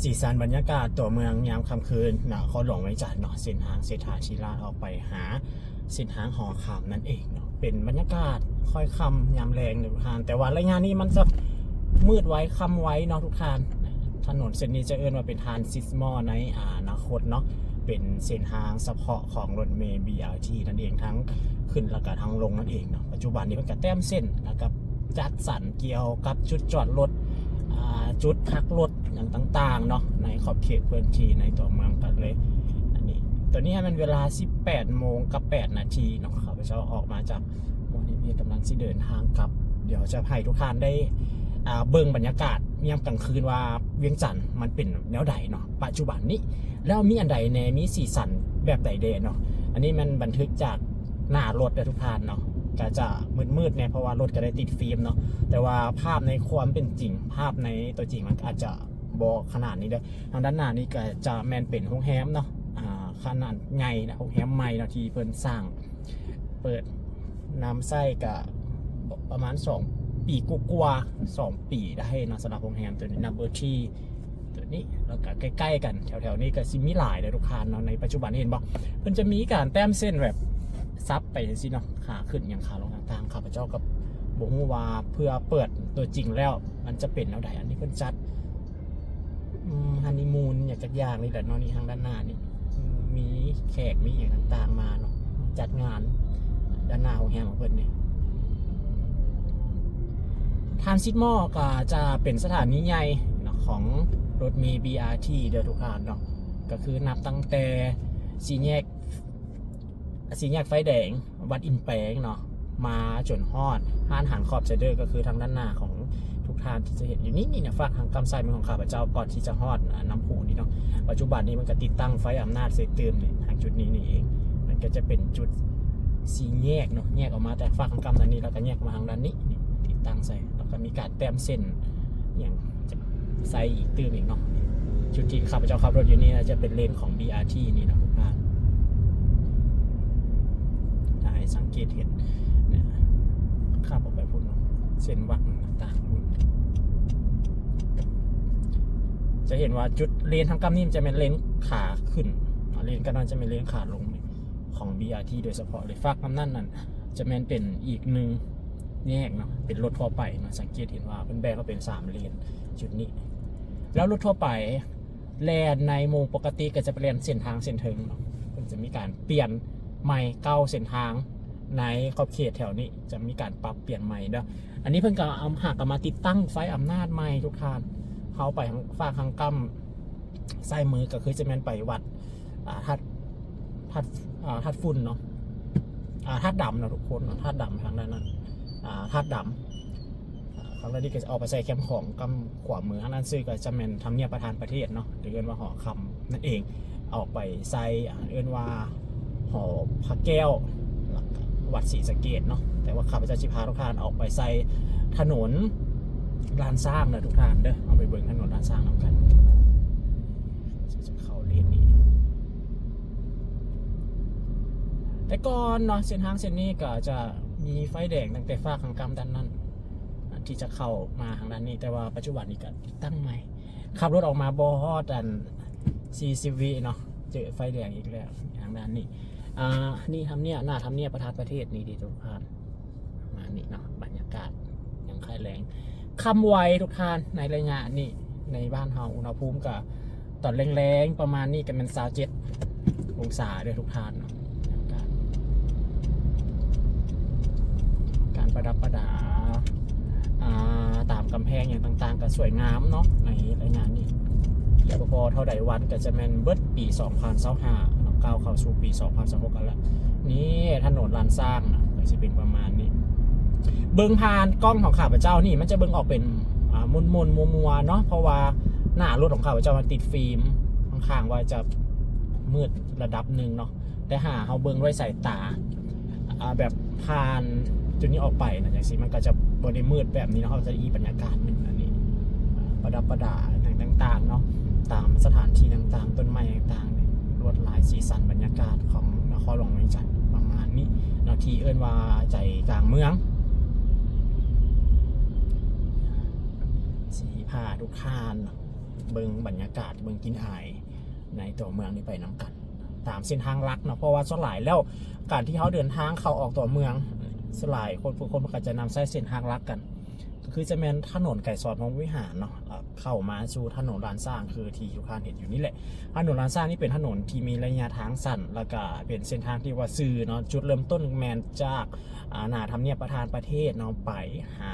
ສີສັນບັນຍາກາດຕົວເມືອງຍາມຄ່ຳຄືນນະຄອນຫຼວງວຽງຈັນເນາະ, ເສັ້ນທາງເສດຖາທິລາດອອກໄປຫາເສັ້ນທາງຫໍຄຳນັ້ນເອງເນາະ. ເປັນບັນຍາກາດຄ້ອຍຄ່ຳຍາມແລງເນາະທຸກທ່ານ, ແຕ່ວ່າໄລຍະນີ້ມັນຈະມືດໄວຄ່ຳໄວເນາະທຸກທ່ານ. ຖະໜົນເສັ້ນນີ້ຈະເອີ້ນວ່າເປັນທຣານຊິດມໍໃນອະນາຄົດເນາະ, ເປັນເສັ້ນທາງສະເພາະຂອງລົດເມ ບີອາທີ ນັ້ນເອງ, ທັງຂຶ້ນແລ້ວກະທັງລົງນັ້ນເອງເນາະ. ປັດຈຸບັນນີ້ເພິ່ນກະແຕ້ມເສັ້ນ ແລ້ວກະຈັດສັນກ່ຽວກັບຈຸດຈອດລົດ ອາ ຈຸດພັກລົດຫຍັງຕ່າງໆເນາະ ໃນຂອບເຂດພື້ນທີ່ໃນຕົວເມືອງກັນເລີຍ. ອັນນີ້ ຕອນນີ້ແມ່ນເວລາສິບແປດໂມງກັບແປດນາທີເນາະ, ຂ້າພະເຈົ້າອອກມາຈາກບ່ອນນີ້ ກຳລັງຊິເດີນທາງກັບ. ດຽວຈະໃຫ້ທຸກທ່ານໄດ້ ອາ ເບິ່ງບັນຍາກາດຍາມກາງຄືນວ່າວຽງຈັນມັນເປັນແນວໃດເນາະ ປັດຈຸບັນນີ້, ແລ້ວມີອັນໃດແດ່ ມີສີສັນແບບໃດແດ່ເນາະ. ອັນນີ້ແມ່ນບັນທຶກຈາກໜ້າລົດເດີທຸກທ່ານເນາະ, ກະຈະມືດໆແດ່ ເພາະວ່າລົດກະໄດ້ຕິດຟິມເນາະ, ແຕ່ວ່າພາບໃນຄວາມເປັນຈິງ ພາບໃນຕົວຈິງມັນອາດຈະບໍ່ຂະໜາດນີ້ເດີ. ທາງດ້ານໜ້ານີ້ກະຈະແມ່ນເປັນໂຮງແຮມເນາະ ອາ ຂະໜາດໃຫຍ່ນະ, ໂຮງແຮມໃໝ່ເນາະ ທີ່ເພິ່ນສ້າງ ເປີດນຳໃຊ້ກະປະມານສອງປີກວ່າໆ ສອງປີໄດ້ເນາະ, ສຳລັບໂຮງແຮມຕົວນີ້ Number Tea ຕົວນີ້. ແລ້ວກະໃກ້ໆກັນແຖວໆນີ້ກະຊິມີຫຼາຍເດີທຸກທ່ານເນາະ. ໃນປັດຈຸບັນເຫັນບໍ່ ເພິ່ນຈະມີການແຕ້ມເສັ້ນແບບສັບໄປຈັ່ງຊີ້ເນາະ, ຂາຂຶ້ນຫຍັງຂາລົງຕ່າງໆ. ຂ້າພະເຈົ້າກະບໍ່ຮູ້ວ່າເພື່ອເປີດຕົວຈິງແລ້ວມັນຈະເປັນແນວໃດ. ອັນນີ້ເພິ່ນຈັດ ອືມ ຮັນນີມູນຫຍັງຈັກຢ່າງນີ້ແຫຼະເນາະ. ນີ້ທາງດ້ານໜ້ານີ້ ອືມ ມີແຂກມີຫຍັງຕ່າງໆມາເນາະ, ຈັດງານດ້ານໜ້າໂຮງແຮມຂອງເພິ່ນນີ້. ທຣານຊິດມໍກະຈະເປັນສະຖານີໃຫຍ່ເນາະ ຂອງລົດເມ ບີອາທີ ເດີທຸກທ່ານເນາະ, ກະຄືນັບຕັ້ງແຕ່ສີ່ແຍກ ສີ່ແຍກໄຟແດງວັດອິນແປງເນາະ ມາຈົນຮອດຮ້ານຫານຂອບໄຊເດີ ກະຄືທາງດ້ານໜ້າຂອງທຸກທ່ານທີ່ຈະເຫັນຢູ່ນີ້ ນີ້ນະ, ຟາກທາງກ້ຳຊ້າຍມືຂອງຂ້າພະເຈົ້າ ກ່ອນທີ່ຈະຮອດ ອາ ນ້ຳພຸນີ້ເນາະ. ປັດຈຸບັນນີ້ມັນກະຕິດຕັ້ງໄຟອຳນາດເສດຕື່ມນີ້ ທາງຈຸດນີ້ນີ້ເອງ. ມັນກະຈະເປັນຈຸດສີ່ແຍກເນາະ, ແຍກອອກມາແຕ່ຟາກທາງກ້ຳດ້ານນີ້ ແລ້ວກະແຍກມາທາງດ້ານນີ້ ນີ້ຕິດຕັ້ງໃສ່, ແລ້ວກະມີການແຕ້ມເສັ້ນຫຍັງ ໃສ່ອີກຕື່ມອີກເນາະ. ຈຸດທີ່ຂ້າພະເຈົ້າຂັບລົດຢູ່ນີ້ນາຈະເປັນເລນຂອງ ບີອາທີ ນີ້ເນາະທຸກທ່ານ. ຖ້າໃຫ້ສັງເກດເຫັນນະ ຂັບອອກໄປພຸ້ນເນາະ, ເສັ້ນວັກຕ່າງໆພຸ້ນ ຈະເຫັນວ່າຈຸດເລນທາງກ້ຳນີ້ມັນຈະແມ່ນເລນຂາຂຶ້ນ, ເລນກ້ຳນັ້ນຈະແມ່ນເລນຂາລົງ ຂອງ ບີອາທີ ໂດຍສະເພາະເລີຍ. ຟາກນຳນັ້ນນັ້ນ ຈະແມ່ນເປັນອີກໜຶ່ງແຍກເນາະ, ເປັນລົດທົ່ວໄປເນາະ. ສັງເກດເຫັນວ່າເພິ່ນແບ່ງອອກເປັນສາມເລນຈຸດນີ້. ແລ້ວລົດທົ່ວໄປແລ່ນໃນໂມງປົກກະຕິກະຈະໄປແລ່ນເສັ້ນທາງເສັ້ນເທິງເນາະ, ເພິ່ນຈະມີການປ່ຽນໃໝ່ເກົ່າເສັ້ນທາງໃນຂອບເຂດແຖວນີ້, ຈະມີການປັບປ່ຽນໃໝ່ເດີ. ອັນນີ້ເພິ່ນກະເອົາ ຫາກະມາຕິດຕັ້ງໄຟອຳນາດໃໝ່ທຸກທ່ານ. ເຮົາໄປທາງຟາກທາງກ້ຳຊ້າຍມື ກະຄືຈະແມ່ນໄປວັດ ອາ ທາດ ທາດ ອາ ທາດຝຸ່ນເນາະ, ອາ ທາດດຳເນາະທຸກຄົນເນາະ, ທາດດຳທາງດ້ານນັ້ນ ອາ ທາດດຳ. ອາ ທາງດ້ານນີ້ກະຈະອອກໄປໃສ່ແຄມຂອງກ້ຳຂວາມື, ທາງດ້ານຊ້າຍກະຈະແມ່ນທຳນຽບປະທານປະເທດເນາະ ຫຼືເອີ້ນວ່າຫໍຄຳນັ້ນເອງ, ອອກໄປໃສ່ ອາ ເອີ້ນວ່າຫໍພະແກ້ວ ແລ້ວກະວັດສີສະເກດເນາະ. ແຕ່ວ່າຂ້າພະເຈົ້າຊິພາທຸກທ່ານອອກໄປໃສ່ຖະໜົນລ້ານຊ້າງເດີທຸກທ່ານເດີ, ເຮົາໄປເບິ່ງຖະໜົນລ້ານຊ້າງນຳກັນ. ເຂົ້າເລນນີ້ ແຕ່ກ່ອນເນາະ ເສັ້ນທາງເສັ້ນນີ້ກະຈະມີໄຟແດງຕັ້ງແຕ່ຟາກທາງກ້ຳດ້ານນັ້ນ ທີ່ຈະເຂົ້າມາທາງດ້ານນີ້, ແຕ່ວ່າປັດຈຸບັນນີ້ກະຕິດຕັ້ງໃໝ່. ຂັບລົດອອກມາບໍ່ຮອດອັນສີ່ສິບວິເນາະ ເຈີໄຟແດງອີກແລ້ວທາງດ້ານນີ້. ອາ ນີ້ທຳນຽບ ໜ້າທຳນຽບປະທານປະເທດນີ້ເດທຸກທ່ານ. ປະມານນີ້ເນາະ, ບັນຍາກາດຍາມຄ່ຳແລງ ຄ່ຳໄວທຸກທ່ານ. ໃນໄລຍະນີ້ໃນບ້ານເຮົາອຸນຫະພູມກະ ຕອນແລງໆປະມານນີ້ກະແມ່ນຊາວເຈັດອົງສາເດີທຸກທ່ານເນາະ. ການ ການປະດັບປະດາ ອາ ຕາມກຳແພງຫຍັງຕ່າງໆກະສວຍງາມເນາະໃນໄລຍະນີ້. ແລ້ວບໍ່ພໍເທົ່າໃດວັນກະຈະແມ່ນເບິດປີສອງພັນຊາວຫ້າເນາະ, ກ້າວເຂົ້າສູ່ປີສອງພັນຊາວຫົກກັນລະ. ນີ້ຖະໜົນລ້ານຊ້າງນະ ກະຊິເປັນປະມານນີ້. ເບິ່ງຜ່ານກ້ອງຂອງຂ້າພະເຈົ້ານີ້ ມັນຈະເບິ່ງອອກເປັນ ອາ ມົນໆມົວໆເນາະ, ເພາະວ່າໜ້າລົດຂອງຂ້າພະເຈົ້າມັນຕິດຟິມ ຂ້ອນຂ້າງວ່າຈະມືດລະດັບໜຶ່ງເນາະ. ແຕ່ຖ້າເຮົາເບິ່ງດ້ວຍສາຍຕາ ອາ ແບບຜ່ານຈຸດນີ້ອອກໄປນະ ຈັ່ງຊີ້ ມັນກະຈະບໍ່ໄດ້ມືດແບບນີ້ເນາະ, ເຮົາຈະອີກບັນຍາກາດໜຶ່ງ. ອັນນີ້ ອາ ປະດັບປະດາຫຍັງຕ່າງໆເນາະ ຕາມສະຖານທີ່ຕ່າງໆ ຕົ້ນໄມ້ຕ່າງໆ ລວດລາຍສີສັນບັນຍາກາດຂອງນະຄອນຫຼວງວຽງຈັນປະມານນີ້ເນາະ ທີ່ເອີ້ນວ່າໃຈກາງເມືອງ. ຊິພາທຸກທ່ານ ເບິ່ງບັນຍາກາດ ເບິ່ງກິ່ນອາຍໃນຕົວເມືອງນີ້ໄປນຳກັນ ຕາມເສັ້ນທາງຫຼັກເນາະ. ເພາະວ່າສ່ວນຫຼາຍແລ້ວ ການທີ່ເຮົາເດີນທາງເຂົ້າອອກຕົວເມືອງ ສ່ວນຫຼາຍຄົນ ຜູ້ຄົນກໍຈະນຳໃຊ້ເສັ້ນທາງຫຼັກກັນ ກໍຄືຈະແມ່ນຖະໜົນໄກສອນພົມວິຫານເນາະ ເຂົ້າມາສູ່ຖະໜົນລ້ານຊ້າງ ຄືທີ່ທຸກທ່ານເຫັນຢູ່ນີ້ແຫຼະ. ຖະໜົນລ້ານຊ້າງນີ້ເປັນຖະໜົນທີ່ມີໄລຍະທາງສັ້ນ ແລ້ວກະເປັນເສັ້ນທາງທີ່ວ່າຊື່ເນາະ. ຈຸດເລີ່ມຕົ້ນແມ່ນຈາກ ອາ ໜ້າທຳນຽບປະທານປະເທດເນາະ ໄປຫາ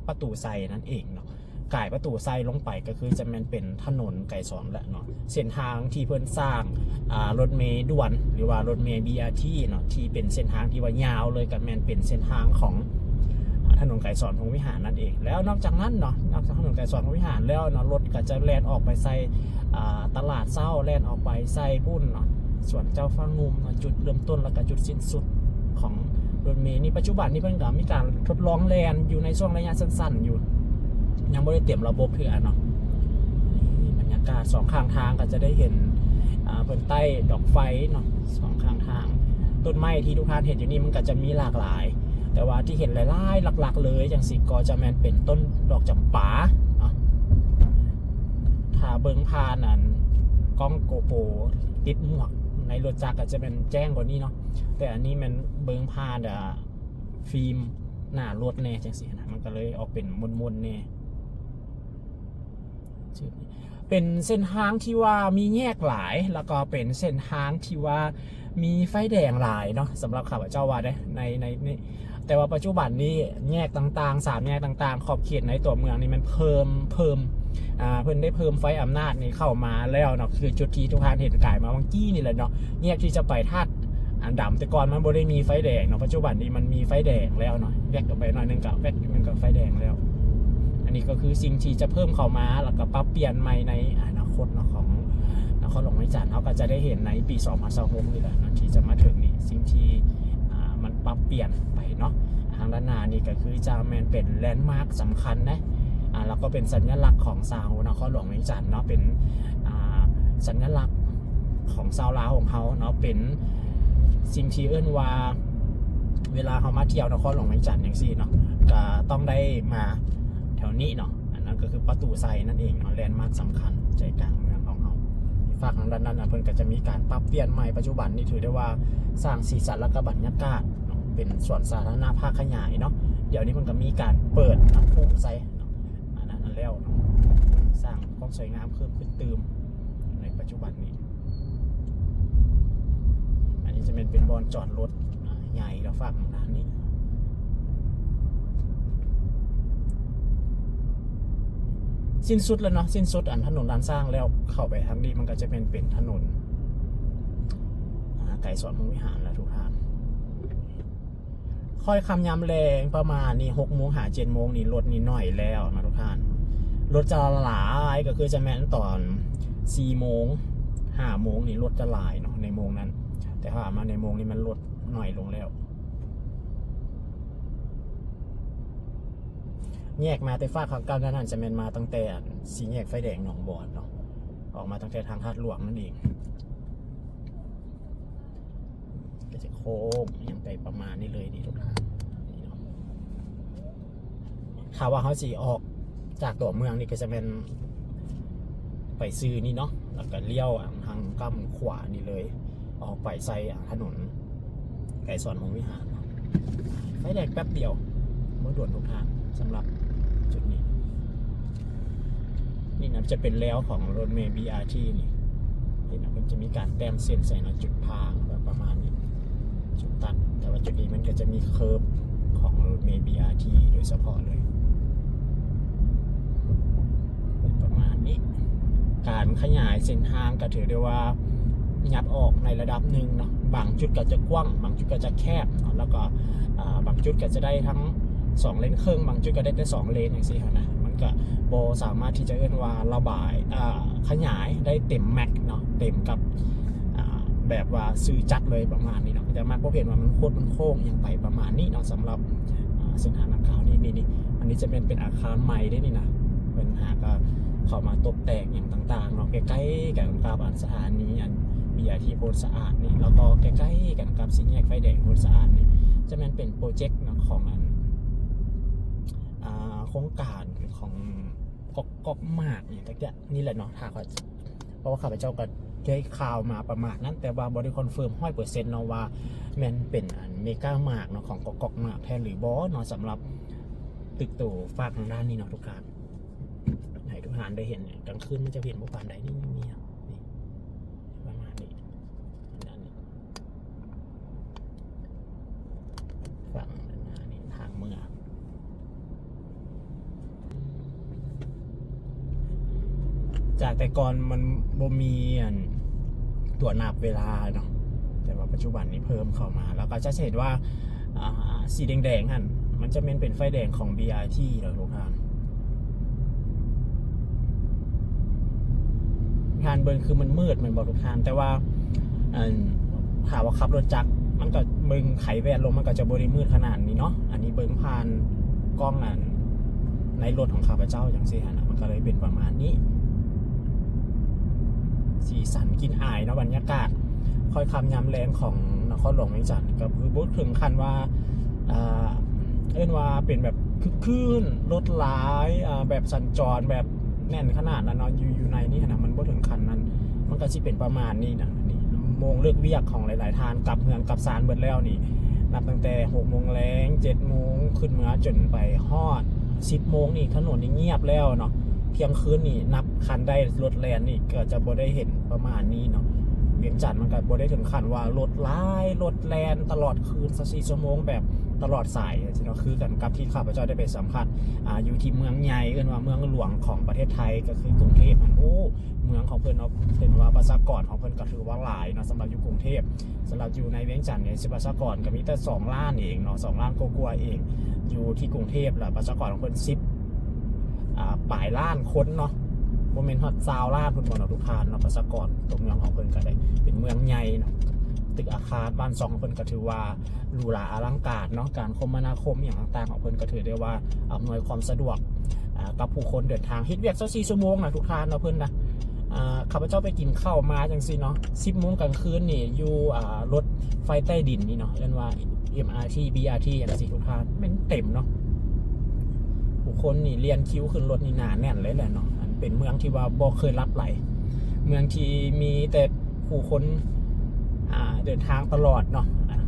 ປະຕູໄຊນັ້ນເອງເນາະ. ກາຍປະຕູໄຊລົງໄປກໍຄືຈະແມ່ນເປັນຖະໜົນໄກສອນແຫຼະເນາະ. ເສັ້ນທາງທີ່ເພິ່ນສ້າງ ອາ ລົດເມດ່ວນ ຫຼືວ່າລົດເມ ບີອາທີ ເນາະ ທີ່ເປັນເສັ້ນທາງທີ່ວ່າຍາວເລີຍ ກໍແມ່ນເປັນເສັ້ນທາງຂອງ ອາ ຖະໜົນໄກສອນພົມວິຫານນັ້ນເອງ. ແລ້ວນອກຈາກນັ້ນເນາະ ນອກຈາກຖະໜົນໄກສອນພົມວິຫານແລ້ວເນາະ ລົດກໍຈະແລ່ນອອກໄປໃສ່ ອາ ຕະຫຼາດເຊົ້າ ແລ່ນອອກໄປໃສ່ພຸ້ນເນາະ ສວນເຈົ້າຟ້າງຸ່ມເນາະ. ຈຸດເລີ່ມຕົ້ນ ແລ້ວກໍຈຸດສິ້ນສຸດຂອງລົດເມນີ້ ປັດຈຸບັນນີ້ເພິ່ນກໍມີການທົດລອງແລ່ນຢູ່ໃນຊ່ວງໄລຍະສັ້ນໆຢູ່ ຍັງບໍ່ໄດ້ເຕັມລະບົບເທື່ອເນາະ. ນີ້ບັນຍາກາດສອງຂ້າງທາງກໍຈະໄດ້ເຫັນ ອາ ເພິ່ນໄຕ້ດອກໄຟເນາະ ສອງຂ້າງທາງ. ຕົ້ນໄມ້ທີ່ທຸກທ່ານເຫັນຢູ່ນີ້ ມັນກໍຈະມີຫຼາກຫຼາຍ ແຕ່ວ່າທີ່ເຫັນຫຼາຍໆ ຫຼັກໆເລີຍຈັ່ງຊີ້ ກໍຈະແມ່ນເປັນຕົ້ນດອກຈຳປາເນາະ. ຖ້າເບິ່ງຜ່ານອັນກ້ອງໂກໂປຣຕິດໝວກໃນລົດຈັກ ກໍຈະແມ່ນແຈ້ງກວ່ານີ້ເນາະ. ແຕ່ອັນນີ້ແມ່ນເບິ່ງຜ່ານ ອາ ຟີມໜ້າລົດແດ່ຈັ່ງຊີ້ນະ ມັນກໍເລີຍອອກເປັນມົນໆແດ່. ເປັນເສັ້ນທາງທີ່ວ່າມີແຍກຫຼາຍ ແລ້ວກໍເປັນເສັ້ນທາງທີ່ວ່າມີໄຟແດງຫຼາຍເນາະ ສຳລັບຂ້າພະເຈົ້າວ່າເດ້ ໃນ ໃນ ໃນ ແຕ່ວ່າປັດຈຸບັນນີ້ແຍກຕ່າງໆ ສາມແຍກຕ່າງໆ ຂອບເຂດໃນຕົວເມືອງນີ້ມັນເພີ່ມ ເພີ່ມ ອາ ເພິ່ນໄດ້ເພີ່ມໄຟອຳນາດນີ້ເຂົ້າມາແລ້ວເນາະ. ຄືຈຸດທີ່ທຸກທ່ານເຫັນກາຍມາຫວ່າງກີ້ນີ້ແຫຼະເນາະ ແຍກທີ່ຈະໄປທາດ ອັນດຳ ແຕ່ກ່ອນມັນບໍ່ໄດ້ມີໄຟແດງເນາະ ປັດຈຸບັນນີ້ມັນມີໄຟແດງແລ້ວເນາະ ແວັບອອກໄປໜ້ອຍໜຶ່ງກໍແວັບໜຶ່ງກໍໄຟແດງແລ້ວ. ອັນນີ້ກໍຄືສິ່ງທີ່ຈະເພີ່ມເຂົ້າມາ ແລ້ວກໍປັບປ່ຽນໃໝ່ໃນອະນາຄົດເນາະ ຂອງນະຄອນຫຼວງວຽງຈັນ ເຮົາກໍຈະໄດ້ເຫັນໃນປີສອງພັນຊາວຫົກນີ້ແຫຼະເນາະ ທີ່ຈະມາເຖິງນີ້ ສິ່ງທີ່ ອາ ມັນປັບປ່ຽນໄປເນາະ. ທາງດ້ານໜ້ານີ້ກໍຄືຈະແມ່ນເປັນແລນມາກສຳຄັນນະ ອາ ແລ້ວກໍເປັນສັນຍະລັກຂອງຊາວນະຄອນຫຼວງວຽງຈັນເນາະ ເປັນ ອາ ສັນຍະລັກຂອງຊາວລາວຂອງເຮົາເນາະ ເປັນສິ່ງທີ່ເອີ້ນວ່າ ເວລາເຮົາມາທ່ຽວນະຄອນຫຼວງວຽງຈັນຈັ່ງຊີ້ເນາະ ກໍຕ້ອງໄດ້ມາແຖວນີ້ເນາະ. ອັນນັ້ນກໍຄືປະຕູໄຊນັ້ນເອງເນາະ ແລນມາກສຳຄັນໃຈກາງເມືອງຂອງເຮົາ. ຟາກທາງດ້ານນັ້ນນະ ເພິ່ນກໍຈະມີການປັບປ່ຽນໃໝ່ ປັດຈຸບັນນີ້ຖືໄດ້ວ່າສ້າງສີສັນ ແລ້ວກໍບັນຍາກາດເນາະ ເປັນສວນສາທາລະນະພາກຂະຫຍາຍເນາະ. ດຽວນີ້ເພິ່ນກໍມີການເປີດນ້ຳພຸໃສ່ເນາະ ອັນນັ້ນແລ້ວເນາະ ສ້າງຄວາມສວຍງາມເພີ່ມຂຶ້ນຕື່ມໃນປັດຈຸບັນນີ້. ອັນນີ້ຈະແມ່ນເປັນບ່ອນຈອດລົດ ອາ ໃຫຍ່ລະຟາກທາງດ້ານນີ້. ສິ້ນສຸດແລ້ວເນາະ ສິ້ນສຸດອັນຖະໜົນລ້ານຊ້າງແລ້ວ ເຂົ້າໄປທາງນີ້ມັນກໍຈະແມ່ນເປັນຖະໜົນ ອາ ໄກສອນພົມວິຫານແລ້ວທຸກທ່ານ. ຄ່ອຍຄ່ຳຍາມແລງປະມານນີ້ ຫົກໂມງຫາເຈັດໂມງນີ້ ລົດນີ້ໜ້ອຍແລ້ວນະທຸກທ່ານ. ລົດຈະຫຼາຍກໍຄືຈະແມ່ນຕອນສີ່ໂມງ ຫ້າໂມງນີ້ລົດຈະຫຼາຍເນາະ ໃນໂມງນັ້ນ. ແຕ່ຖ້າມາໃນໂມງນີ້ມັນລົດໜ້ອຍລົງແລ້ວ. ແຍກມາແຕ່ຟາກທາງກ້າວນັ້ນ ຈະແມ່ນມາຕັ້ງແຕ່ອັນສີ່ແຍກໄຟແດງໜອງບອນເນາະ ອອກມາຕັ້ງແຕ່ທາງທາດຫຼວງນັ້ນເອງ. ກໍຈະໂຄ້ງຫຍັງໄປປະມານນີ້ເລີຍນີ້ທຸກທ່ານ ນີ້ເນາະ. ຖ້າວ່າເຮົາຊິອອກຈາກຕົວເມືອງນີ້ ກໍຈະແມ່ນໄປຊື່ນີ້ເນາະ ແລ້ວກໍລ້ຽວທາງກ້ຳຂວານີ້ເລີຍ ອອກໄປໃສ່ຖະໜົນໄກສອນວົງວິຫານເນາະ. ໄຟແດງແປັບດຽວ ບໍ່ດົນທຸກທ່ານ ສຳລັບຈຸດນີ້. ນີ້ນະ ຈະເປັນແລວຂອງລົດເມ ບີອາທີ ນີ້ ເຫັນນະ ເພິ່ນຈະມີການແຕ້ມເສັ້ນໃສ່ເນາະ ຈຸດຜ່ານແບບປະມານນີ້ ຈຸດຕັດ. ແຕ່ວ່າຈຸດນີ້ມັນກໍຈະມີເຄີບຂອງລົດເມ ບີອາທີ ໂດຍສະເພາະເລີຍ ປະມານນີ້. ການຂະຫຍາຍເສັ້ນທາງກໍຖືໄດ້ວ່າຫຍັບອອກໃນລະດັບໜຶ່ງເນາະ ບາງຈຸດກໍຈະກວ້າງ ບາງຈຸດກໍຈະແຄບເນາະ ແລ້ວກໍ ອາ ບາງຈຸດກໍຈະໄດ້ທັງສອງເລນເຄິ່ງ ບາງຈຸດກໍໄດ້ແຕ່ສອງເລນຈັ່ງຊີ້ຫັ້ນນະ. ມັນກໍບໍ່ສາມາດທີ່ຈະເອີ້ນວ່າລະບາຍ ອາ ຂະຫຍາຍໄດ້ເຕັມແມັກເນາະ ເຕັມກັບ ອາ ແບບວ່າຊື່ຈັດເລີຍປະມານນີ້ເນາະ. ຈະມັກພົບເຫັນວ່າມັນຄົດມັນໂຄ້ງຫຍັງໄປປະມານນີ້ເນາະ ສຳລັບ ອາ ເສັ້ນທາງດັ່ງກ່າວນີ້. ນີ້ ນີ້ ອັນນີ້ຈະແມ່ນເປັນອາຄານໃໝ່ເດ້ນີ້ນະ ເພິ່ນຫາກໍເຂົ້າມາຕົບແຕ່ງຫຍັງຕ່າງໆເນາະ ໃກ້ໆກັນກັບອັນສະຖານີອັນ ບີອາທີ ໂພນສະອາດນີ້ ແລ້ວກໍໃກ້ໆກັນກັບສີ່ແຍກໄຟແດງໂພນສະອາດນີ້ ຈະແມ່ນເປັນໂປຣເຈັກເນາະ ຂອງອັນ ອາ ໂຄງການຂອງ ກອກກອກມາກຫຍັງຈັກຢ່າງນີ້ແຫຼະເນາະ ຖ້າເຂົາ ເພາະວ່າຂ້າພະເຈົ້າກໍໄດ້ຂ່າວມາປະມານນັ້ນ ແຕ່ວ່າບໍ່ໄດ້ຄອນເຟີມຮ້ອຍເປີເຊັນເນາະວ່າແມ່ນເປັນອັນເມກາມາກເນາະ ຂອງກອກກອກມາກແທ້ຫຼືບໍ່ເນາະ ສຳລັບຕຶກໂຕຟາກທາງດ້ານນີ້ເນາະທຸກທ່ານ. ໃຫ້ທຸກທ່ານໄດ້ເຫັນ ກາງຄືນມັນຈະເຫັນບໍ່ປານໃດ ນີ້ ນີ້ ນີ້ ນີ້ ປະມານນີ້ ດ້ານນີ້ ຝັ່ງດ້ານໜ້ານີ້ ທາງເມືອ ຈາກແຕ່ກ່ອນມັນບໍ່ມີອັນຕົວນັບເວລາເນາະ ແຕ່ວ່າປັດຈຸບັນນີ້ເພີ່ມເຂົ້າມາ ແລ້ວກໍຈະເຫັນວ່າ ອ່າ ສີແດງໆຫັ້ນ ມັນຈະແມ່ນເປັນໄຟແດງຂອງ ບີອາທີ ເນາະທຸກທ່ານ. ທ່ານເບິ່ງຄືມັນມືດແມ່ນບໍ່ທຸກທ່ານ? ແຕ່ວ່າ ອັນ ຖ້າວ່າຂັບລົດຈັກ ມັນກໍເບິ່ງໄຂແວ່ນລົງ ມັນກໍຈະບໍ່ໄດ້ມືດຂະໜາດນີ້ເນາະ. ອັນນີ້ເບິ່ງຜ່ານກ້ອງ ອັນ ໃນລົດຂອງຂ້າພະເຈົ້າຈັ່ງຊີ້ຫັ້ນນະ ມັນກໍເລີຍເປັນປະມານນີ້. ສີສັນກິ່ນອາຍເນາະ ບັນຍາກາດຄ້ອຍຄ່ຳຍາມແລງຂອງນະຄອນຫຼວງວຽງຈັນ ກໍຄືບໍ່ເຖິງຂັ້ນວ່າ ອ່າ ເອີ້ນວ່າເປັນແບບຄຶກຄື້ນ ລົດຫຼາຍ ອ່າ ແບບສັນຈອນແບບແໜ້ນຂະໜາດນັ້ນເນາະ ຢູ່ ຢູ່ໃນນີ້ຫັ້ນນະ ມັນບໍ່ເຖິງຂັ້ນນັ້ນ ມັນກໍຊິເປັນປະມານນີ້ນະ. ນີ້ໂມງເລີກວຽກຂອງຫຼາຍໆທ່ານ ກັບເຮືອນກັບຊານເບິດແລ້ວນີ້ ນັບຕັ້ງແຕ່ຫົກໂມງແລງ ເຈັດໂມງ ຂຶ້ນເມືອຈົນໄປຮອດສິບໂມງນີ້ ຖະໜົນນີ້ງຽບແລ້ວເນາະ. ທ່ຽງຄືນນີ້ ນັບຄັນໄດ້ລົດແລ່ນນີ້ ກໍຈະບໍ່ໄດ້ເຫັນປະມານນີ້ເນາະ. ວຽງຈັນມັນກໍບໍ່ໄດ້ເຖິງຂັ້ນວ່າລົດຫຼາຍ ລົດແລ່ນຕະຫຼອດຄືນຊາວສີ່ຊົ່ວໂມງ ແບບຕະຫຼອດສາຍຈັ່ງຊີ້ເນາະ ຄືກັນກັບທີ່ຂ້າພະເຈົ້າໄດ້ໄປສຳຜັດ ອ່າ ຢູ່ທີ່ເມືອງໃຫຍ່ ເອີ້ນວ່າເມືອງຫຼວງຂອງປະເທດໄທ ກໍຄືກຸງເທບຫັ້ນ. ໂອ້ ເມືອງຂອງເພິ່ນເນາະ ເຫັນວ່າປະຊາກອນຂອງເພິ່ນກໍຖືວ່າຫຼາຍເນາະ ສຳລັບຢູ່ກຸງເທບ. ສຳລັບຢູ່ໃນວຽງຈັນນີ້ ປະຊາກອນກໍມີແຕ່ສອງລ້ານເອງເນາະ ສອງລ້ານກວ່າໆເອງ. ຢູ່ທີ່ກຸງເທບລະປະຊາກອນຂອງເພິ່ນສິບ ອ່າ ປາຍລ້ານຄົນເນາະ ບໍ່ແມ່ນຮອດຊາວລ້ານພຸ້ນບໍ່ເນາະທຸກທ່ານເນາະ. ປະຊາກອນຕົວເມືອງຂອງເພິ່ນກໍໄດ້ເປັນເມືອງໃຫຍ່ເນາະ ຕຶກອາຄານບ້ານຊ່ອງຂອງເພິ່ນກໍຖືວ່າຫຼູຫຼາອະລັງການເນາະ ການຄົມມະນາຄົມອີ່ຫຍັງຕ່າງໆຂອງເພິ່ນກໍຖືໄດ້ວ່າອຳນວຍຄວາມສະດວກ ອ່າ ກັບຜູ້ຄົນເດີນທາງ ເຮັດວຽກຊາວສີ່ຊົ່ວໂມງນະທຸກທ່ານເນາະ ເພິ່ນນະ. ອ່າ ຂ້າພະເຈົ້າໄປກິນເຂົ້າມາຈັ່ງຊີ້ເນາະ ສິບໂມງກາງຄືນນີ້ຢູ່ ອ່າ ລົດໄຟໃຕ້ດິນນີ້ເນາະ ເອີ້ນວ່າ ເອັມອາທີ ບີອາທີ ຈັ່ງຊີ້ທຸກທ່ານ ແມ່ນເຕັມເນາະ. ຜູ້ຄົນນີ້ລຽນຄິວຂຶ້ນລົດນີ້ໜາແໜ້ນເລີຍແຫຼະເນາະ. ອັນເປັນເມືອງທີ່ວ່າບໍ່ເຄີຍຫຼັບໄຫຼ ເມືອງທີ່ມີແຕ່ຜູ້ຄົນ ອ່າ ເດີນທາງຕະຫຼອດເນາະ. ອ່າ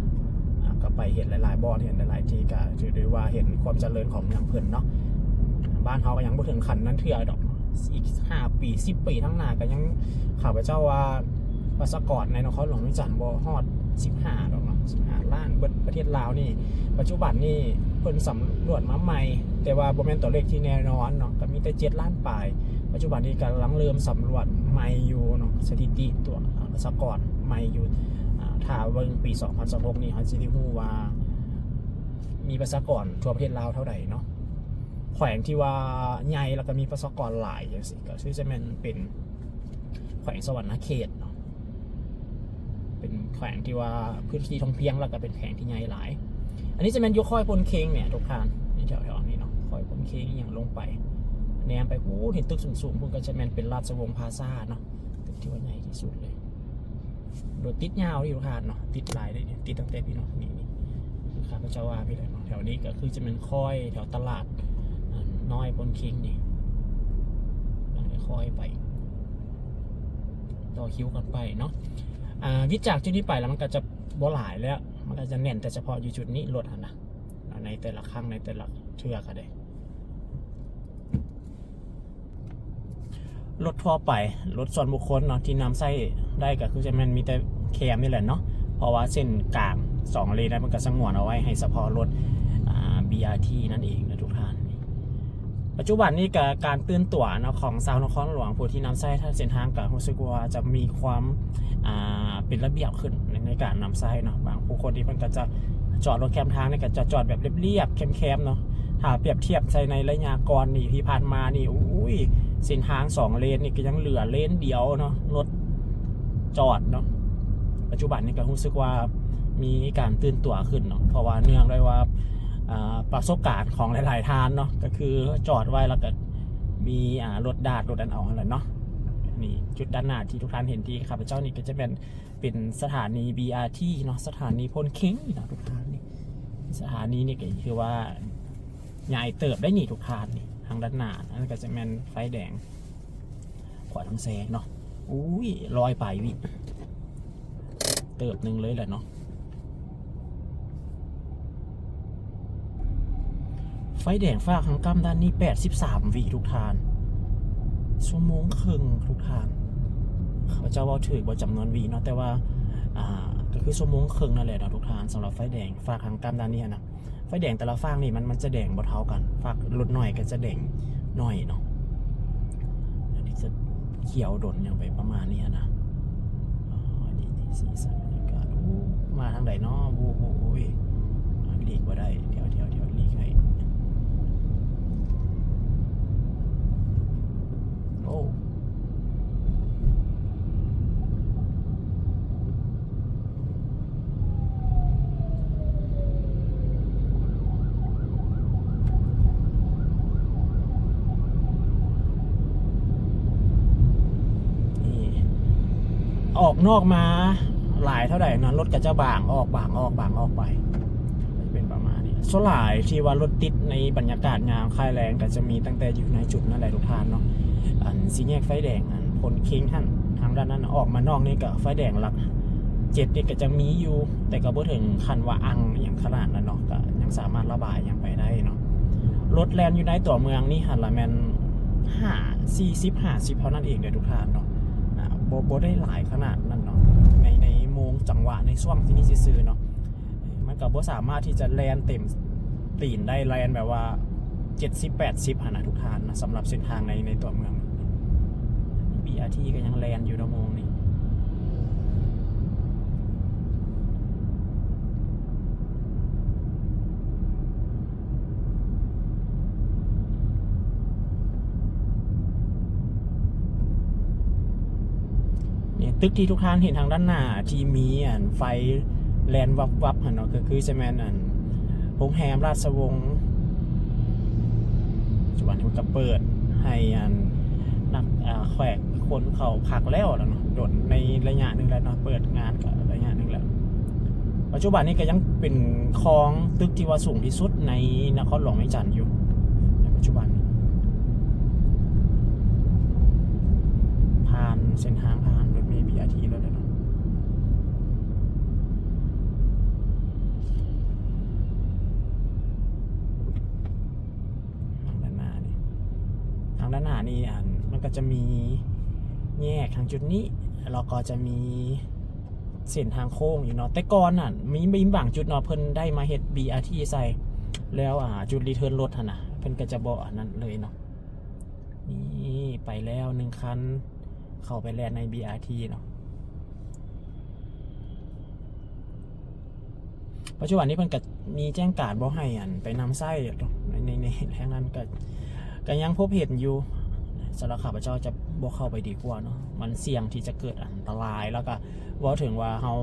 ອ່າ ກໍໄປເຫັນຫຼາຍໆບ່ອນ ເຫັນຫຼາຍໆທີ່ ກໍຖືໄດ້ວ່າເຫັນຄວາມຈະເລີນຂອງເມືອງເພິ່ນເນາະ. ບ້ານເຮົາກໍຍັງບໍ່ເຖິງຂັ້ນນັ້ນເທື່ອດອກ ອີກຫ້າປີ ສິບປີທາງໜ້າກໍຍັງ ຂ້າພະເຈົ້າວ່າປະຊາກອນໃນນະຄອນຫຼວງວຽງຈັນບໍ່ຮອດສິບຫ້າດອກເນາະ ສິບຫ້າລ້ານ. ເບິດປະເທດລາວນີ້ ປັດຈຸບັນນີ້ເພິ່ນສຳຫຼວດມາໃໝ່ ແຕ່ວ່າບໍ່ແມ່ນຕົວເລກທີ່ແນ່ນອນເນາະ ກໍມີແຕ່ເຈັດລ້ານປາຍ. ປັດຈຸບັນນີ້ກຳລັງເລີ່ມສຳຫຼວດໃໝ່ຢູ່ເນາະ ສະຖິຕິຕົວ ອ່າ ປະຊາກອນໃໝ່ຢູ່. ອ່າ ຖ້າເບິ່ງປີສອງພັນຊາວຫົກນີ້ ເຮົາຊິໄດ້ຮູ້ວ່າມີປະຊາກອນທົ່ວປະເທດລາວເທົ່າໃດເນາະ. ແຂວງທີ່ວ່າໃຫຍ່ ແລ້ວກໍມີປະຊາກອນຫຼາຍຈັ່ງຊີ້ ກໍຄືຈະແມ່ນເປັນແຂວງສະຫວັນນະເຂດເນາະ ເປັນແຂວງທີ່ວ່າພື້ນທີ່ພຽງໆ ແລ້ວກໍເປັນແຂວງທີ່ໃຫຍ່ຫຼາຍ. ອັນນີ້ຈະແມ່ນຢູ່ຄ້ອຍໂພນເຄັງນີ້ທຸກທ່ານ ນີ້ແຖວໆນີ້ເນາະ ຄ້ອຍໂພນເຄັງອີ່ຫຍັງລົງໄປ ແນມໄປພຸ້ນເຫັນຕຶກສູງໆ ພຸ້ນກໍຈະແມ່ນເປັນລາຊະວົງພາຊາເນາະ ຕຶກທີ່ວ່າໃຫຍ່ທີ່ສຸດເລີຍ. ໂດຍຕິດຍາວຢູ່ທ່ານເນາະ ຕິດຫຼາຍເດ້ ຕິດຕັ້ງແຕ່ພີ່ນ້ອງນີ້ ນີ້ຄືຂ້າພະເຈົ້າວ່າໄປເລີຍເນາະ. ແຖວນີ້ກໍຄືຈະແມ່ນຄ້ອຍແຖວຕະຫຼາດ ອ່າ ນ້ອຍໂພນເຄັງນີ້ ຕ້ອງໄດ້ຄ້ອຍໄປ ຕໍ່ຄິວກັນໄປເນາະ. ອ່າ ວິດຈາກຈຸດນີ້ໄປແລ້ວມັນກໍຈະບໍ່ຫຼາຍແລ້ວ ມັນກໍຈະແໜ້ນແຕ່ສະເພາະຢູ່ຈຸດນີ້ ລົດຫັ້ນນະ ໃນແຕ່ລະຄັ້ງ ໃນແຕ່ລະເທື່ອກໍໄດ້. ລົດທົ່ວໄປ ລົດສ່ວນບຸກຄົນເນາະ ທີ່ນຳໃຊ້ໄດ້ກໍຄືຈະແມ່ນມີແຕ່ແຄມນີ້ແຫຼະເນາະ ເພາະວ່າເສັ້ນກາງສອງເລນນັ້ນ ມັນກໍສະຫງວນເອົາໄວ້ໃຫ້ສະເພາະລົດ ອ່າ ບີອາທີ ນັ້ນເອງນະທຸກທ່ານ. ປັດຈຸບັນນີ້ກໍການຕື່ນຕົວເນາະ ຂອງຊາວນະຄອນຫຼວງ ຜູ້ທີ່ນຳໃຊ້ເສັ້ນທາງ ກໍຮູ້ສຶກວ່າຈະມີຄວາມ ອ່າ ເປັນລະບຽບຂຶ້ນໃນ ໃນການນຳໃຊ້ເນາະ. ບາງຜູ້ຄົນທີ່ເພິ່ນກໍຈະຈອດລົດແຄມທາງນີ້ ກໍຈະຈອດແບບລຽບໆ ແຄມໆເນາະ. ຖ້າປຽບທຽບໃສ່ໃນໄລຍະກ່ອນນີ້ ທີ່ຜ່ານມານີ້ ໂອ້ຍ ເສັ້ນທາງສອງເລນນີ້ກໍຍັງເຫຼືອເລນດຽວເນາະ ລົດຈອດເນາະ. ປັດຈຸບັນນີ້ກໍຮູ້ສຶກວ່າມີການຕື່ນຕົວຂຶ້ນເນາະ ເພາະວ່າເນື່ອງດ້ວຍວ່າ ອ່າ ປະສົບການຂອງຫຼາຍໆທ່ານເນາະ ກໍຄືຈອດໄວ້ແລ້ວກໍມີ ອ່າ ລົດດາດລົດອັນເອົາຫັ້ນແຫຼະເນາະ. ນີ້ຈຸດດ້ານໜ້າທີ່ທຸກທ່ານເຫັນທີ່ຂ້າພະເຈົ້ານີ້ ກໍຈະແມ່ນ ເປັນສະຖານີບີອາທີເນາະ ສະຖານີໂພນເຄັງນີ້ເນາະທຸກທ່ານ. ນີ້ສະຖານີນີ້ກໍຖືວ່າໃຫຍ່ເຕີບໄດ໋ນີ້ທຸກທ່ານ. ນີ້ ທາງດ້ານໜ້າ ອັນນັ້ນກໍຈະແມ່ນໄຟແດງຂວາງທາງແຊເນາະ. ອຸ້ຍ ຮ້ອຍປາຍວິ ເຕີບໜຶ່ງເລີຍແຫຼະເນາະ. ໄຟແດງຟາກທາງກ້ຳດ້ານນີ້ ແປດສິບສາມວິທຸກທ່ານ, ຊົ່ວໂມງເຄິ່ງທຸກທ່ານ. ຂ້າພະເຈົ້າເວົ້າຖືກບໍ່ຈຳນວນວິເນາະ, ແຕ່ວ່າ ອ່າ ກໍຄືຊົ່ວໂມງເຄິ່ງນັ້ນແຫຼະເນາະທຸກທ່ານ, ສຳລັບໄຟແດງຟາກທາງກ້ຳດ້ານນີ້ນະ. ໄຟແດງແຕ່ລະຟາກນີ້ ມັນ ມັນຈະແດງບໍ່ເທົ່າກັນ, ຟາກລົດໜ້ອຍກໍຈະແດງໜ້ອຍເນາະ. ອັນນີ້ຈະຂຽວດົນຫຍັງໄປປະມານນີ້ນະ. ອໍ ນີ້ ນີ້ ສີສັນບັນຍາກາດ. ໂອ້ ມາທາງໃດເນາະ? ໂອ້ ໂອ້ ໂອ້ຍ ຫຼີກບໍ່ໄດ້. ດຽວ ດຽວ ດຽວ ຫຼີກໃຫ້. ໂອ້ ນີ້ ອອກນອກມາຫຼາຍເທົ່າໃດນະ ລົດກໍຈະບາງອອກ ບາງອອກ ບາງອອກໄປ. ເປັນປະມານນີ້. ສ່ວນຫຼາຍທີ່ວ່າລົດຕິດໃນບັນຍາກາດຍາມຄ້າຍແລງ ກໍຈະມີຕັ້ງແຕ່ຢູ່ໃນຈຸດນັ້ນແຫຼະທຸກທ່ານເນາະ, ອັນສີ່ແຍກໄຟແດງ ອັນພົນເຄັງຫັ້ນ, ທາງດ້ານນັ້ນ. ອອກມານອກນີ້ກໍໄຟແດງຫຼັກເຈັດນີ້ກໍຈະມີຢູ່, ແຕ່ກໍບໍ່ເຖິງຂັ້ນວ່າອັ່ງຫຍັງຂະໜາດນັ້ນເນາະ, ກໍຍັງສາມາດລະບາຍຫຍັງໄປໄດ້ເນາະ. ລົດແລ່ນຢູ່ໃນຕົວເມືອງນີ້ຫັ້ນລະແມ່ນຫ້າ ສີ່ສິບ ຫ້າສິບເທົ່ານັ້ນເອງເດີທຸກທ່ານເນາະ, ອ່າ ບໍ່ ບໍ່ໄດ້ຫຼາຍຂະໜາດນັ້ນເນາະ, ໃນ ໃນໂມງຈັງຫວະໃນຊ່ວງທີ່ນີ້ຊື່ໆເນາະ. ມັນກໍບໍ່ສາມາດທີ່ຈະແລ່ນເຕັມຕີນໄດ້, ແລ່ນແບບວ່າເຈັດສິບ ແປດສິບຫັ້ນນະທຸກທ່ານນະ, ສຳລັບເສັ້ນທາງໃນ ໃນຕົວເມືອງ. ບີອາທີກໍຍັງແລ່ນຢູ່ເນາະໂມງນີ້. ນີ້ ຕຶກທີ່ທຸກທ່ານເຫັນທາງດ້ານໜ້າທີ່ມີອັນໄຟແລ່ນວັບໆຫັ້ນເນາະ, ກໍຄືຈະແມ່ນອັນໂຮງແຮມລາຊະວົງ. ປັດຈຸບັນເພິ່ນກໍເປີດໃຫ້ອັນນັກ ອ່າ ແຂກຄົນເຂົ້າພັກແລ້ວລະເນາະ, ດົນໃນໄລຍະໜຶ່ງແລ້ວເນາະ, ເປີດງານກໍໄລຍະໜຶ່ງແລ້ວ. ປັດຈຸບັນນີ້ກໍຍັງເປັນຄອງຕຶກທີ່ວ່າສູງທີ່ສຸດໃນນະຄອນຫຼວງວຽງຈັນຢູ່ ໃນປັດຈຸບັນນີ້. ຜ່ານເສັ້ນທາງຜ່ານລົດເມບີອາທີແລ້ວເນາະ. ທາງດ້ານໜ້ານີ້ ທາງດ້ານໜ້ານີ້ ອັນ ມັນກໍຈະມີແຍກທາງຈຸດນີ້ ແລ້ວກໍຈະມີເສັ້ນທາງໂຄ້ງຢູ່ເນາະ. ແຕ່ກ່ອນນັ້ນ ມີ ມີບາງຈຸດເນາະ ເພິ່ນໄດ້ມາເຮັດບີອາທີໃສ່ ແລ້ວ ອ່າ ຈຸດຣີເທີນລົດຫັ້ນນະ ເພິ່ນກໍຈະບໍ່ອັນນັ້ນເລີຍເນາະ. ນີ້ ໄປແລ້ວໜຶ່ງຄັນ ເຂົ້າໄປແລ່ນໃນບີອາທີເນາະ. ປັດຈຸບັນນີ້ເພິ່ນກໍມີແຈ້ງການບໍ່ໃຫ້ ອັນ ໄປນຳໃຊ້ໃນ ໃນ ໃນແຫ່ງນັ້ນ ກໍ ກໍຍັງພົບເຫັນຢູ່. ສຳລັບຂ້າພະເຈົ້າຈະບໍ່ເຂົ້າໄປດີກວ່າເນາະ, ມັນສ່ຽງທີ່ຈະເກີດອັນຕະລາຍ, ແລ້ວກໍເວົ້າເຖິງວ່າເຮົາ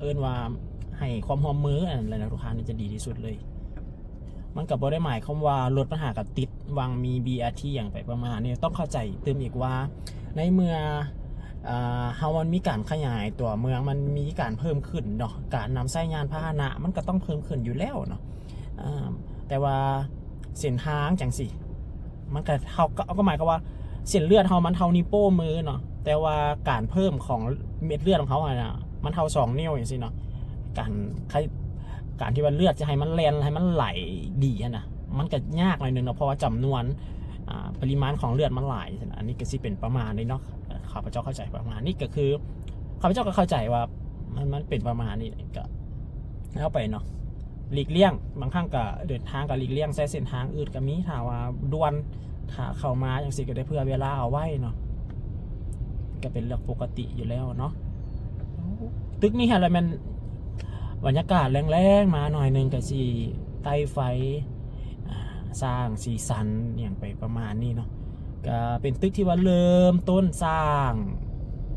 ເອີ້ນວ່າໃຫ້ຄວາມຮ່ວມມື ອັນນັ້ນແຫຼະເນາະ ທຸກທ່ານ, ຈະດີທີ່ສຸດເລີຍ. ມັນກໍບໍ່ໄດ້ໝາຍຄວາມວ່າລົດບັນຫາກໍຕິດ ຫວ່າງມີບີອາທີຫຍັງໄປປະມານນີ້. ຕ້ອງເຂົ້າໃຈຕື່ມອີກວ່າ ໃນເມື່ອ ເອີ ເຮົາມັນມີການຂະຫຍາຍຕົວເມືອງ, ມັນມີການເພີ່ມຂຶ້ນເນາະ ການນຳໃຊ້ຍານພາຫະນະ ມັນກໍຕ້ອງເພີ່ມຂຶ້ນຢູ່ແລ້ວເນາະ. ເອີ ແຕ່ວ່າເສັ້ນທາງຈັ່ງຊີ້ ມັນກໍເທົ່າ ກໍ ກໍໝາຍຄວາມວ່າເສັ້ນເລືອດເຮົາມັນເທົ່ານິ້ວໂປ້ມືເນາະ, ແຕ່ວ່າການເພີ່ມຂອງເມັດເລືອດຂອງເຮົາຫັ້ນນະ ມັນເທົ່າສອງນິ້ວຈັ່ງຊີ້ເນາະ. ການ ການທີ່ວ່າເລືອດຈະໃຫ້ມັນແລ່ນ ໃຫ້ມັນໄຫຼດີຫັ້ນນະ ມັນກໍຍາກໜ້ອຍໜຶ່ງເນາະ ເພາະວ່າຈຳນວນ ອ່າ ປະລິມານຂອງເລືອດມັນຫຼາຍ. ອັນນີ້ກໍຊິເປັນປະມານນີ້ເນາະ, ຂ້າພະເຈົ້າເຂົ້າໃຈປະມານນີ້ ກໍຄືຂ້າພະເຈົ້າກໍເຂົ້າໃຈວ່າມັນ ມັນເປັນປະມານນີ້ ກໍເອົາໄປເນາະ. ຫຼີກລ່ຽງ ບາງຄັ້ງກໍເດີນທາງກໍຫຼີກລ່ຽງໃຊ້ເສັ້ນທາງອື່ນກໍມີ ຖ້າວ່າດ່ວນ ຖ້າເຂົ້າມາຈັ່ງຊີ້ກໍໄດ້ເຜື່ອເວລາເອົາໄວ້ເນາະ, ກໍເປັນເລື່ອງປົກກະຕິຢູ່ແລ້ວເນາະ. ຕຶກນີ້ຫັ້ນລະແມ່ນບັນຍາກາດແລງໆມາໜ້ອຍໜຶ່ງ ກໍຊິໄຕ້ໄຟ ອ່າ ສ້າງສີສັນຫຍັງໄປປະມານນີ້ເນາະ. ກໍເປັນຕຶກທີ່ວ່າເລີ່ມຕົ້ນສ້າງ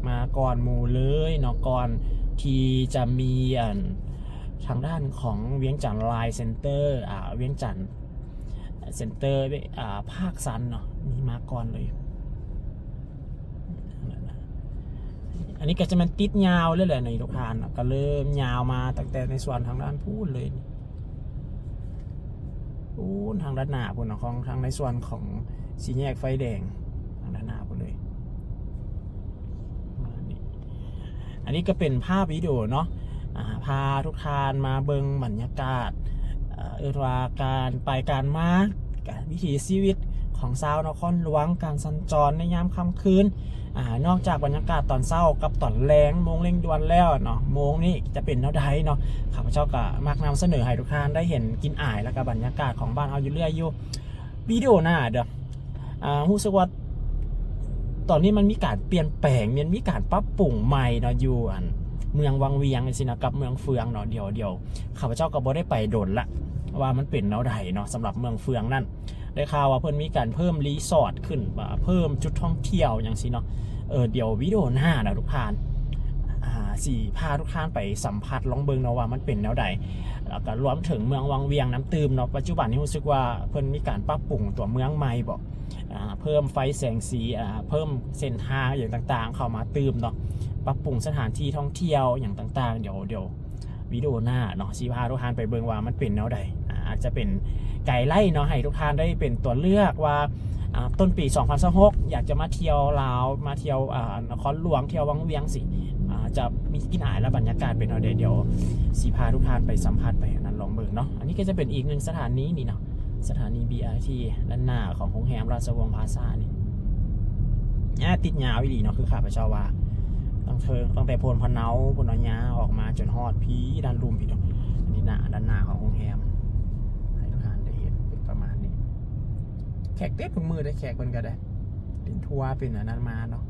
ມາກ່ອນໝູ່ເລີຍເນາະ, ກ່ອນທີ່ຈະມີອັນທາງດ້ານຂອງວຽງຈັນລາຍເຊັນເຕີ ອ່າ ວຽງຈັນເຊັນເຕີ ອ່າ ພາກຊັນເນາະ, ມີມາກ່ອນເລີຍ. ອັນນີ້ກໍຈະແມ່ນຕິດຍາວເລີຍແຫຼະນີ້ທຸກທ່ານເນາະ, ກໍເລີ່ມຍາວມາຕັ້ງແຕ່ໃນສ່ວນທາງດ້ານພຸ້ນເລີຍ. ໂອ້ ພຸ້ນ ທາງດ້ານໜ້າພຸ້ນເນາະ ຂອງ ທາງໃນສ່ວນຂອງສີ່ແຍກໄຟແດງ ທາງດ້ານໜ້າພຸ້ນເລີຍ ປະມານນີ້. ອັນນີ້ກໍເປັນພາບວິດີໂອເນາະ ອາ ພາທຸກທ່ານມາເບິ່ງບັນຍາກາດ ເອີ ເອີ້ນວ່າການໄປການມາ ການ ວິຖີຊີວິດຂອງຊາວນະຄອນຫຼວງ ການສັນຈອນໃນຍາມຄ່ຳຄືນ. ອາ ນອກຈາກບັນຍາກາດຕອນເຊົ້າກັບຕອນແລງ ໂມງເລັ່ງດ່ວນແລ້ວເນາະ ໂມງນີ້ຈະເປັນແນວໃດເນາະ ຂ້າພະເຈົ້າກໍມັກນຳສະເໜີໃຫ້ທຸກທ່ານໄດ້ເຫັນກິ່ນອາຍ ແລ້ວກໍບັນຍາກາດຂອງບ້ານເຮົາຢູ່ເລື້ອຍຢູ່. ວິດີໂອໜ້າເດີ ອາ ຮູ້ສຶກວ່າຕອນນີ້ມັນມີການປ່ຽນແປງ ມັນມີການປັບປຸງໃໝ່ເນາະ ຢູ່ອັນເມືອງວັງວຽງຈັ່ງຊີ້ນະ ກັບເມືອງເຟືອງເນາະ. ດຽວ ດຽວຂ້າພະເຈົ້າກໍບໍ່ໄດ້ໄປດົນລະ ວ່າມັນເປັນແນວໃດເນາະ ສຳລັບເມືອງເຟືອງນັ້ນ. ໄດ້ຂ່າວວ່າເພິ່ນມີການເພີ່ມຣີສອດຂຶ້ນ ວ່າເພີ່ມຈຸດທ່ອງທ່ຽວຫຍັງຊີ້ເນາະ. ເອີ ດຽວວິດີໂອໜ້ານະທຸກທ່ານ ອາ ຊິພາທຸກທ່ານໄປສຳຜັດລອງເບິ່ງເນາະວ່າມັນເປັນແນວໃດ ແລ້ວກໍລວມເຖິງເມືອງວັງວຽງນຳຕື່ມເນາະ. ປັດຈຸບັນນີ້ຮູ້ສຶກວ່າເພິ່ນມີການປັບປຸງຕົວເມືອງໃໝ່ບໍ ອາ ເພີ່ມໄຟແສງສີ ອາ ເພີ່ມເສັ້ນທາງຫຍັງຕ່າງໆເຂົ້າມາຕື່ມເນາະ ປັບປຸງສະຖານທີ່ທ່ອງທ່ຽວຫຍັງຕ່າງໆ. ດຽວ ດຽວ ວິດີໂອໜ້າເນາະ ຊິພາທຸກທ່ານໄປເບິ່ງວ່າມັນເປັນແນວໃດ. ອາ ອາດຈະເປັນໄກໄລເນາະ ໃຫ້ທຸກທ່ານໄດ້ເປັນຕົວເລືອກວ່າ ອາ ຕົ້ນປີສອງພັນຊາວຫົກ ຢາກຈະມາທ່ຽວລາວ ມາທ່ຽວ ອາ ນະຄອນຫຼວງ ທ່ຽວວັງວຽງຊີ້ ອາ ຈະມີກິ່ນອາຍ ແລະ ບັນຍາກາດເປັນແນວໃດ. ດຽວຊິພາທຸກທ່ານໄປສຳຜັດ ໄປອັນນັ້ນລອງເບິ່ງເນາະ. ອັນນີ້ກໍຈະເປັນອີກໜຶ່ງສະຖານີນີ້ເນາະ ສະຖານີ ບີ ອາ ທີ ດ້ານໜ້າຂອງໂຮງແຮມລາຊະວົງພາຊານີ້ ຍາວ ຕິດຍາວອີ່ຫຼີເນາະ ຄືຂ້າພະເຈົ້າວ່າ ຕັ້ງເທິງ ຕັ້ງແຕ່ໂພນພະເນົາພຸ້ນເນາະ ຍາວອອກມາຈົນຮອດພີ້ ດ້ານລຸ່ມພີ້ເນາະ. ອັນນີ້ໜ້າ ດ້ານໜ້າຂອງໂຮງແຮມ ໃຫ້ທຸກທ່ານໄດ້ເຫັນເປັນປະມານນີ້. ແຂກເຕັມທຸກມື້ເດ້ ແຂກເພິ່ນກໍໄດ້ ເປັນທົວ ເປັນອັນນັ້ນມາເນາະ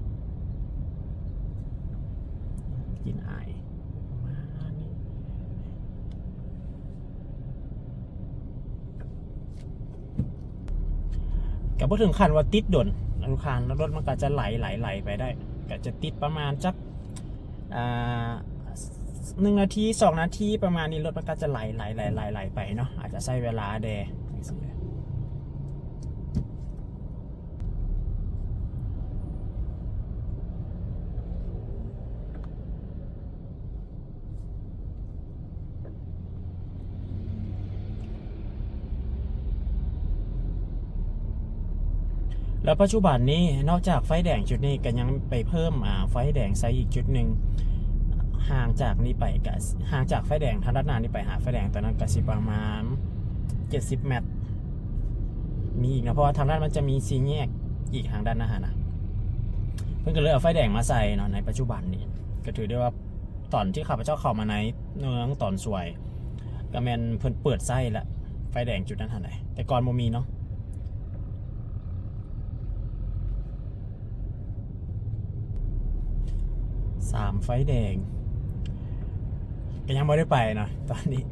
ກິນອາຍ ປະມານນີ້. ກໍບໍ່ເຖິງຂັ້ນວ່າຕິດດົນ ອາ ລູກຄ້າ ລົດມັນກໍຈະໄຫຼໆໄຫຼໄປໄດ້ ກໍຈະຕິດປະມານຈັກ ອ່າ ໜຶ່ງນາທີ ສອງນາທີ ປະມານນີ້ ລົດມັນກໍຈະໄຫຼໆໄຫຼໄປເນາະ ອາດຈະໃຊ້ເວລາແດ່ຈັ່ງຊີ້. ແລ້ວປັດຈຸບັນນີ້ ນອກຈາກໄຟແດງຈຸດນີ້ ກໍຍັງໄປເພີ່ມ ອາ ໄຟແດງໃສ່ອີກຈຸດໜຶ່ງ ຫ່າງຈາກນີ້ໄປ ກໍຫ່າງຈາກໄຟແດງທາງດ້ານໜ້ານີ້ໄປຫາໄຟແດງຕົວນັ້ນ ກໍຊິປະມານເຈັດສິບແມັດ ມີອີກເນາະ ເພາະວ່າທາງດ້ານມັນຈະມີສີ່ແຍກອີກທາງດ້ານໜ້າຫັ້ນນະ ເພິ່ນກໍເລີຍເອົາໄຟແດງມາໃສ່ເນາະ ໃນປັດຈຸບັນນີ້ ກໍຖືໄດ້ວ່າ ຕອນທີ່ຂ້າພະເຈົ້າເຂົ້າມາໃນເມືອງຕອນສວຍ ກໍແມ່ນເພິ່ນເປີດໃຊ້ແລ້ວ ໄຟແດງຈຸດນັ້ນຫັ້ນໃດ ແຕ່ກ່ອນບໍ່ມີເນາະ. ສາມໄຟແດງ ກໍຍັງບໍ່ໄດ້ໄປເນາະ ຕອນນີ້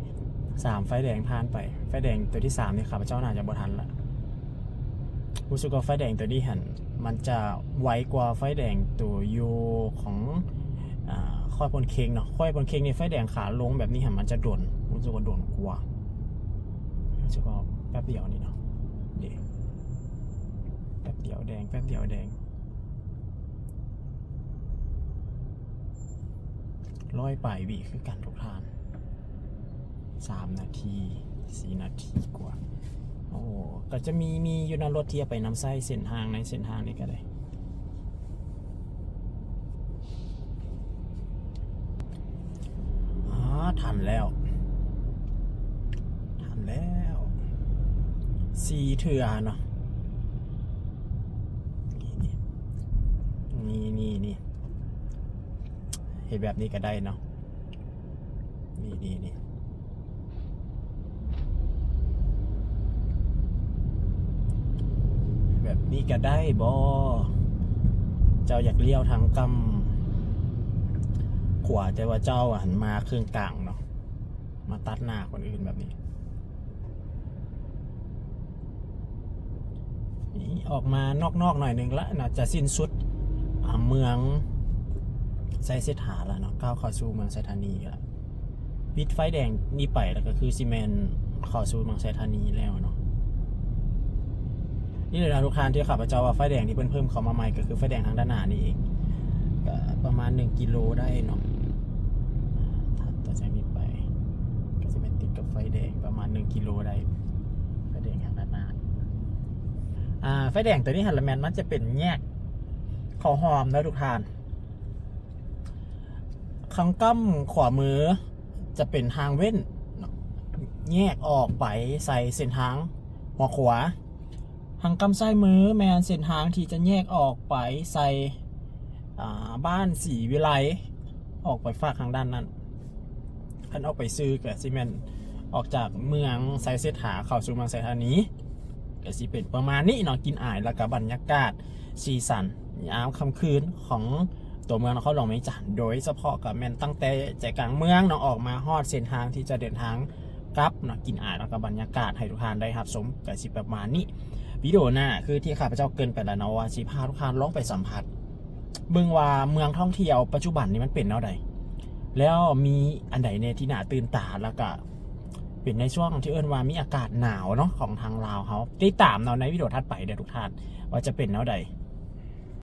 ສາມໄຟແດງຜ່ານໄປ ໄຟແດງຕົວທີສາມນີ້ ຂ້າພະເຈົ້າໜ້າຈະບໍ່ທັນລະ ຮູ້ສຶກວ່າໄຟແດງຕົວນີ້ຫັ້ນ ມັນຈະໄວກວ່າໄຟແດງຕົວຢູ່ຂອງ ອາ ຄ້ອຍໂພນເຄັງເນາະ ຄ້ອຍໂພນເຄັງນີ້ ໄຟແດງຂາລົງແບບນີ້ຫັ້ນ ມັນຈະດົນ ຮູ້ສຶກວ່າດົນກວ່າ ຮູ້ສຶກວ່າແປັບດຽວນີ້ເນາະ ເດ້ ແປັບດຽວແດງ ແປັບດຽວແດງ ຮ້ອຍປາຍວິຄືກັນທຸກທ່ານ ສາມນາທີ ສີ່ນາທີກວ່າ. ໂອ້ ກໍຈະມີ ມີຢູ່ນະ ລົດທີ່ເອົາໄປນຳໃຊ້ເສັ້ນທາງ ໃນເສັ້ນທາງນີ້ກໍໄດ້. ອາ ທັນແລ້ວ ທັນແລ້ວ ສີ່ເທື່ອເນາະ ນີ້ ນີ້ ນີ້ ນີ້ ເຮັດແບບນີ້ກໍໄດ້ເນາະ ນີ້ ນີ້ ນີ້ ແບບນີ້ກໍໄດ້ບໍ? ເຈົ້າຢາກລ້ຽວທາງກ້ຳຂວາ ແຕ່ວ່າເຈົ້າຫັ້ນມາເຄິ່ງກາງເນາະ ມາຕັດໜ້າຄົນອື່ນແບບນີ້. ນີ້ອອກມານອກໆໜ້ອຍໜຶ່ງລະເນາະ ຈະສິ້ນສຸດ ອາ ເມືອງໄຊເສດຖາລະເນາະ ກ້າວເຂົ້າສູ່ເມືອງໄຊທານີລະ. ປິດໄຟແດງນີ້ໄປລະກໍຄືຊິແມ່ນເຂົ້າສູ່ເມືອງໄຊທານີແລ້ວເນາະ. ນີ້ແຫຼະເນາະທຸກທ່ານ ທີ່ຂ້າພະເຈົ້າວ່າໄຟແດງທີ່ເພິ່ນເພີ່ມເຂົ້າມາໃໝ່ ກໍຄືໄຟແດງທາງດ້ານໜ້ານີ້ເອງ ກໍປະມານໜຶ່ງກິໂລໄດ້ເນາະ. ຖັດຕໍ່ຈາກນີ້ໄປ ກໍຈະແມ່ນຕິດກັບໄຟແດງປະມານໜຶ່ງກິໂລໄດ້ ໄຟ ແດງຢ່າງນັ້ນນະ ອ່າ ໄຟແດງໂຕນີ້ຫັ້ນລະແມ່ນມັນຈະເປັນແຍກເຂົ້າຮ່ອມເດີທຸກທ່ານ. ທາງກ້ຳຂວາມືຈະເປັນທາງເວັ້ນເນາະ ແຍກອອກໄປໃສ່ເສັ້ນທາງຫົວຂົວ. ທາງກ້ຳຊ້າຍມືແມ່ນເສັ້ນທາງທີ່ຈະແຍກອອກໄປໃສ່ ອ່າ ບ້ານສີວິໄລ ອອກໄປຟາກທາງດ້ານນັ້ນ. ຄັນອອກໄປຊື່ກະຊິແມ່ນອອກຈາກເມືອງໄຊເສດຖາເຂົ້າສູ່ເມືອງໄຊທານີ ກະຊິເປັນປະມານນີ້ເນາະ ກິ່ນອາຍ ແລ້ວກະບັນຍາກາດ ສີສັນຍາມຄ່ຳຄືນຂອງຕົວເມືອງນະຄອນຫຼວງວຽງຈັນ ໂດຍສະເພາະກະແມ່ນຕັ້ງແຕ່ໃຈກາງເມືອງເນາະ ອອກມາຮອດເສັ້ນທາງທີ່ຈະເດີນທາງກັບເນາະ ກິ່ນອາຍ ແລ້ວກະບັນຍາກາດໃຫ້ທຸກທ່ານໄດ້ຮັບຊົມ ກະຊິປະມານນີ້. ວິດີໂອໜ້າ ຄືທີ່ຂ້າພະເຈົ້າເກີ່ນໄປແລ້ວເນາະ ວ່າຊິພາທຸກທ່ານລອງໄປສຳຜັດເບິ່ງວ່າເມືອງທ່ອງທ່ຽວປັດຈຸບັນນີ້ມັນເປັນແນວໃດ ແລ້ວມີອັນໃດແດ່ທີ່ໜ້າຕື່ນຕາ ແລ້ວກະເປັນໃນຊ່ວງທີ່ເອີ້ນວ່າມີອາກາດໜາວເນາະ ຂອງທາງລາວເຮົາ. ຕິດຕາມເນາະ ໃນວິດີໂອຖັດໄປເດີທຸກທ່ານ ວ່າຈະເປັນແນວໃດ.